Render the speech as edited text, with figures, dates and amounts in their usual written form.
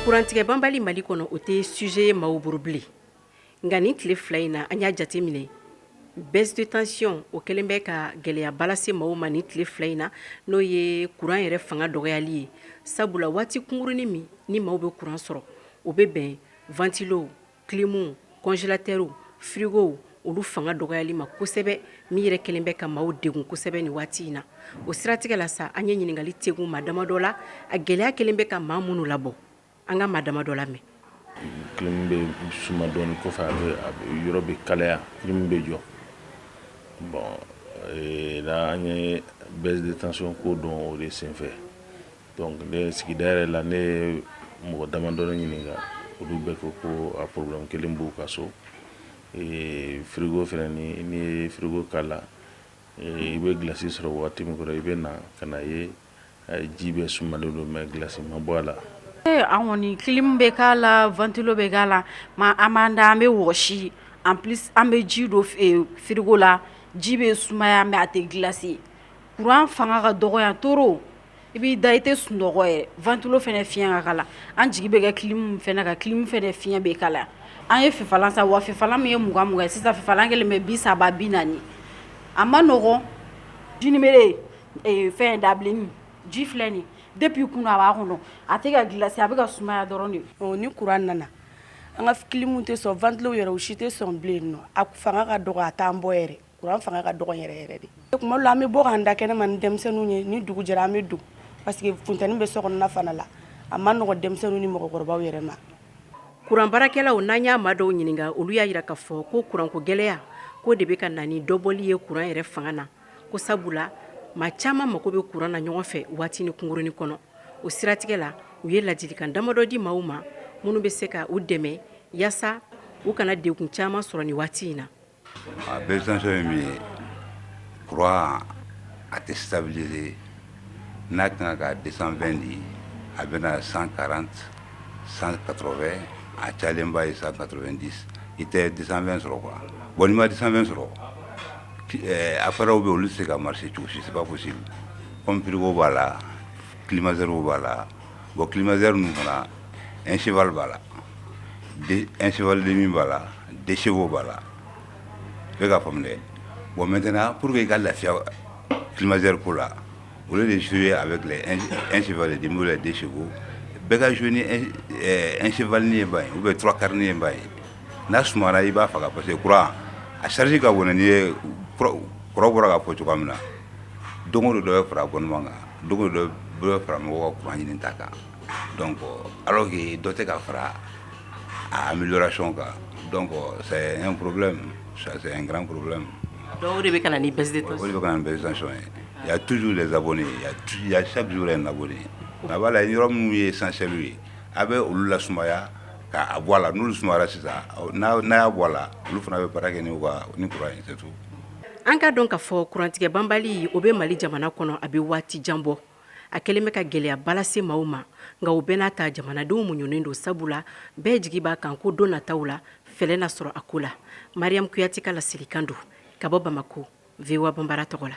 Kurantigɛ banbali Mali kɔnɔ, o tɛ sujet ye maaw bolo bilen. Nka nin tile 2 in na, an y'a jate minɛ, baisse de tension, o kɛlen bɛ ka gɛlɛyaba lase maaw ma nin tile 2 in na, n'o ye kuran yɛrɛ fanga dɔgɔyali ye. Sabula waati kunkurunin min ni maaw bɛ kuran sɔrɔ, o bɛ bɛn ventilo, clim, congélateur, frigo, olu fanga dɔgɔyali ma kosɛbɛ, min yɛrɛ kɛlen bɛ ka maaw degun kosɛbɛ nin waati in na. O siratigɛ la sa, an ye ɲininkali tegu maa damadɔ la, a gɛlɛya kɛlen bɛ ka maa minnu labɔ. An ka maa damadɔ lamɛn. Clim bɛ suma dɔɔni kɔfɛ, a bɛ yɔrɔ bɛ kalaya, clim bɛ jɔ. Bon, la an ye baisse de tension ko dɔn o de senfɛ. Donc ne sigida yɛrɛ la, ne ye mɔgɔ damadɔ ɲininka, olu bɛɛ ko ko a problème kelen b'u ka so. Frigo fɛnɛ, ni n'i ye frigo k'a la, i bɛ glace sɔrɔ waati min kɔrɔ, i bɛ na ka na ye ji bɛɛ sumalen don, mais glace ma bɔ a la. An kɔni, clim bɛ k'a la, ventilo bɛ k'a la, mais an b'an da, an bɛ wɔsi. En plus, an bɛ ji don frigo la, ji bɛ sumaya, mais a tɛ glace. Courant fanga ka dɔgɔ yan trop, i b'i da, i tɛ sunɔgɔ yɛrɛ. Ventilo fɛnɛ fiɲɛ ka kala. An jigi bɛ kɛ clim fɛnɛ kan, clim fɛnɛ fiɲɛ bɛ kalaya. An ye fifalan san wa, fifalan min ye 20 20 ye, sisan fifalan kelen bɛ 30, 40. A ma nɔgɔn. Jinibere fɛn dabilenni ji filɛ nin, depuis kunun a b'a kɔnɔ, a tɛ ka glace, a bɛ ka sumaya dɔrɔn de. Ni courant nana, an ka clim tɛ sɔn, ventilo yɛrɛ, u si tɛ sɔn bilen nɔ. A fanga ka dɔgɔ, a t'an bɔ yɛrɛ. Courant fanga ka dɔgɔ yɛrɛ yɛrɛ de. Tuma dɔ la, an bɛ bɔ k'an da kɛnɛma ni denmisɛnninw ye. Ni dugu jɛra, an bɛ don, parce que funteni bɛ so kɔnɔna fana la. A ma nɔgɔn denmisɛnninw ni mɔgɔkɔrɔbaw yɛrɛ ma. Kuran baarakɛlaw, n'an y'a maa dɔw ɲininka, olu y'a jira k'a fɔ ko kuranko gɛlɛya ko de bɛ ka na ni dɔbɔli ye kuran yɛrɛ fanga na, ko sabula maa caman mako bɛ kuran na ɲɔgɔn fɛ waati ni kunkurunin kɔnɔ. O siratigɛ la, u ye ladilikan damadɔ di maaw ma minnu bɛ se ka u dɛmɛ yaasa u kana degun caman sɔrɔ nin waati in na. A baisse tension ye min ye, courant a tɛ stabiliser. N'a kan ka 220 di, a bɛna 140, 180, a cayalenba ye 190. I tɛ 220 sɔrɔ quoi. Bon, n'i ma 220 sɔrɔ, appareil bɛ yen, olu tɛ se ka marcher cogo si, c'est pas possible. Comme frigo b'a la, climatiseur b'a la. Bon, climatiseur ninnu fana, 1 cheval b'a la, 1 cheval demi b'a la, 2 chevaux b'a la. I bɛ k'a faamu dɛ. Bon, maintenant, pour que i ka lafiya climatiseur ko la, au lieu de jouer avec les 1 cheval et demi ou les 2 chevaux, bɛɛ ka jouer ni 1 cheval ni ye ba ye ou bien 3 quarts ni ye ba ye. N'a sumara, i b'a faga, parce que courant a charge ka bon. N'i ye kɔrɔ bɔra k'a fɔ cogoya min na, don o don dɔ bɛ fara abonnement kan, don o don dɔ bɛ fara mɔgɔw ka courant ɲini ta kan. Donc alors que dɔ tɛ ka fara a amélioration kan, donc c'est un problème, ça, c'est un grand problème. Donc o de bɛ ka na ni baisse de tension. O de bɛ ka na ni baisse de tension ye. Il y a toujours les abonnés, il y a chaque jour un abonné. A b'a la, yɔrɔ minnu ye essentiel ye, a bɛ olu lasumaya k'a bɔ a la. N'olu sumayara sisan, n'a y'a bɔ a la, olu fana bɛ baara kɛ ni u ka ni courant ye, c'est tout. An ka dɔn k'a fɔ kurantigɛ banbali, o bɛ Mali jamana kɔnɔ, a bɛ waati jan bɔ. A kɛlen bɛ ka gɛlɛyaba lase maaw ma. Nka o bɛɛ n'a ta, jamanadenw muɲunen don, sabula bɛɛ jigi b'a kan ko don nataw la, fɛɛrɛ na sɔrɔ a ko la. Mariam Kuyate ka laselikan don ka bɔ Bamako, VOA Banbara tɔgɔ la.